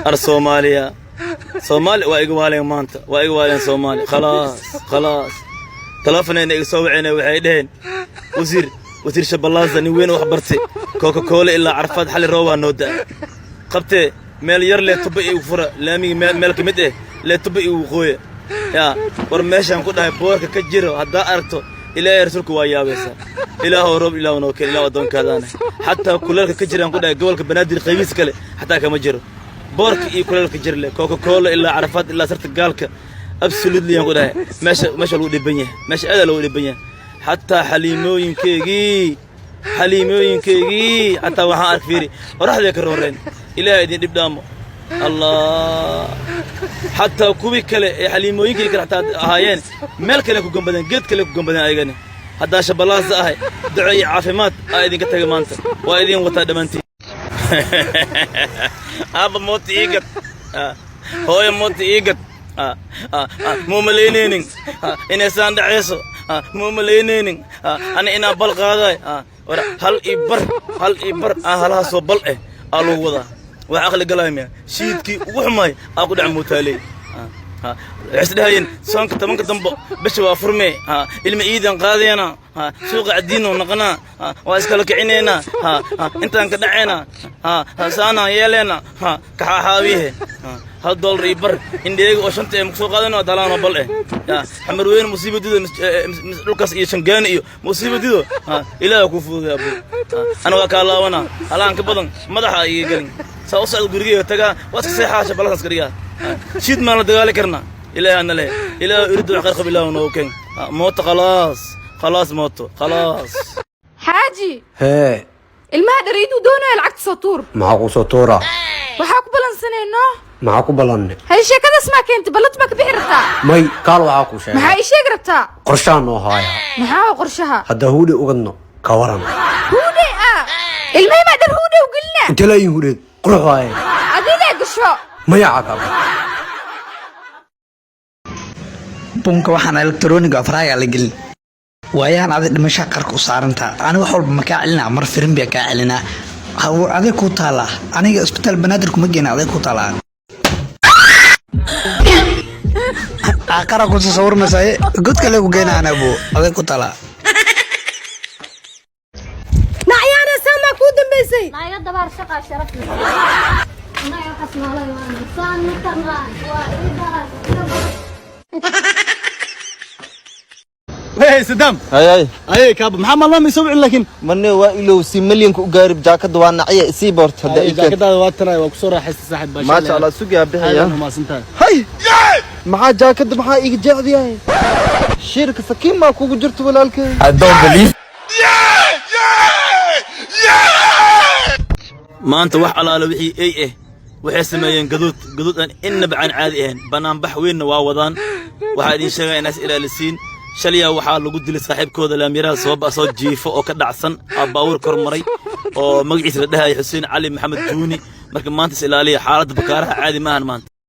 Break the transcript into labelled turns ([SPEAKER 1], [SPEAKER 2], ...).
[SPEAKER 1] Ar Soomaaliya, Soomaali waa iga waaleen maanta, waa iga waaleen Soomaali. Khalaas, khalaas. Telefonayna iga soo waceen, waxay dhaheen: "Wasiir, wasiir Shabalaaza, nin weyn wax bartay, Coca Cola ilaa Carafaad xali roobaa noo da'a qabtee, meel yar lee tuba igu fura, laamiga meel ka mid eh lee tuba igu qooya." Yaa war, meeshaan ku dhahay boorka ka jiro haddaa aragto, Ilaahay rasuulka waa yaabaysaa. Ilaahow roob, Ilaahu noo keen, Ilaahu addoonkaadaana. Xataa kuleelka ka jiraan ku dhahay gobolka Banaadir qaybiis kale xataa kama jiro boorka iyo kuleelka jir leh Coca Cola ilaa Carafaad ilaa Sarta Gaalka. Absolutely aan ku dhahay, meesha lagu dhiban yahay, meesha aadaa loogu dhiban yahay. Xataa xaliimooyinkeygii xataa waxaan ark, fiiri, qoraxday ka rooreen. Ilaahay idin dhib dhaamo. Allah, xataa kuwii kale ee xaliimooyinkii kale xataa ahaayeen meel kale ku gambadeen, geed kale ku gambadeen ayagani. Haddaa Shabalaasa ahay, duco iyo caafimaad aa idinka tagay maanta, waa idin wataa dhammaantiin. Aabba, moota ii gad. Hooyo, moota ii gad. Muu malaynaynin inay saan dhacayso, muu malaynaynin ani inaan bal qaaday. War hal ii bar, hal ii bar aan halahaasoo bal eh aa lagu wadaa. Wax aqli galaya miya? Shiidkii ugu xumaay aa ku dhac mootaaley. Waxay isdhahayeen soonka 10-ka dambo bisha waa furmee, ilma iidan qaadayna, suuqa cadiino naqanaa, waa iskala kicineynaa, intaan ka dhacayna, saanaan yeeleena, kaxaaxaabihe $1 iyo bar indheega oo shanta ee makusoo qaadano dalaanoo bal eh. Xamar weyne musiibadido, dhulkaas iyo Shangaani iyo musiibadido. Ilaaha kuu fududay, abu. Ana waa kaa laabanaa, halaan ka badan madaxa iga gelin. Saa u socda, gurigeyga tagaa, waa iska seexaa, Shabaladaas ka dhigaa. Shiid maan la dagaali karnaa? Ilaahay ana leh, Ilaah iridu wax qarqab, Ilaah noo keen mooto. Khalaas, khalaas, mooto khalaas.
[SPEAKER 2] Xaaji.
[SPEAKER 3] Hee.
[SPEAKER 2] Ilmaha dhariiduu doonaya, lacagta soo tuur.
[SPEAKER 3] Maxaa kuu soo tuura?
[SPEAKER 2] Waxaa ku ballansanayno.
[SPEAKER 3] Maxaa ku ballanne?
[SPEAKER 2] Hay, sheekadaas maa keentay? Ballad maa ka bixi rabtaa?
[SPEAKER 3] May, kaal, waxaa kuu sheegay.
[SPEAKER 2] Maxaa ii sheegi rabtaa?
[SPEAKER 3] Qorshaan noo haaya.
[SPEAKER 2] Maxaa qorshaha?
[SPEAKER 3] Haddaa huudhe ugadno, ka waran?
[SPEAKER 2] Huudhe ah? Ilmahi maa dhar huudhe u gelina?
[SPEAKER 3] Intee laayin hudheed qurux waaye.
[SPEAKER 2] Adigaa gasho.
[SPEAKER 3] Maya, cagaaba.
[SPEAKER 4] Bunka waxaan elektroniga afraaga la gelin waayahan adi dhimashaa qarka u saarantaa. Ani wax walba ma kaa celinaa, mar firin baa kaa celinaa. Aday ku taalaa. Aniga Isbitaal Banaadir kuma geena, aday ku taalaa. Aqara ku sawirmaysaye, god kale ku geena anabu, aday ku taalaa.
[SPEAKER 5] Nacyaana saamaa kuu dambaysay.
[SPEAKER 6] Naaga dabaar shaqaa sharaf leh. Annaga waxaas noolay waana saan mataqaan waa ii daran.
[SPEAKER 7] Hey Saddam.
[SPEAKER 8] Hay hay.
[SPEAKER 7] Ay kaaba, maxaa maalmaha soo wicin laakiin?
[SPEAKER 8] Marne waa ilow si milyanka u gaarib, jaakada waa nacya, isii boort hadda
[SPEAKER 7] Ay
[SPEAKER 8] ii keen.
[SPEAKER 7] Jaakadaada waa tanay, waa kusoo raaxaystay saaxiib baa.
[SPEAKER 8] Maasha Allah, sugaa bixiya.
[SPEAKER 7] Aad umaasantahay.
[SPEAKER 8] Hay, maxaa jaakada maxaa iga jeecdiyahay? Shiirka sakiin maa kugu jirto, walaalkay?
[SPEAKER 9] I don't believe.
[SPEAKER 1] Maanta wax alaala wixii ey ah waxay sameeyeen gaduud, gaduud aan innaba aan caadi ahayn. Banaanbax weynna waa wadaan. Waxaa idin sheegaya inaas ilaalisiin. Shalyaa waxaa lagu dilay saaxiibkooda laamyaraha soo jiifo oo ka dhacsan aa baabuur kor maray oo magaciisa la dhahaya Xuseen Cali Maxamed Juuni. Marka maanta is ilaaliya, xaaladda Bakaaraha caadi maahan maanta.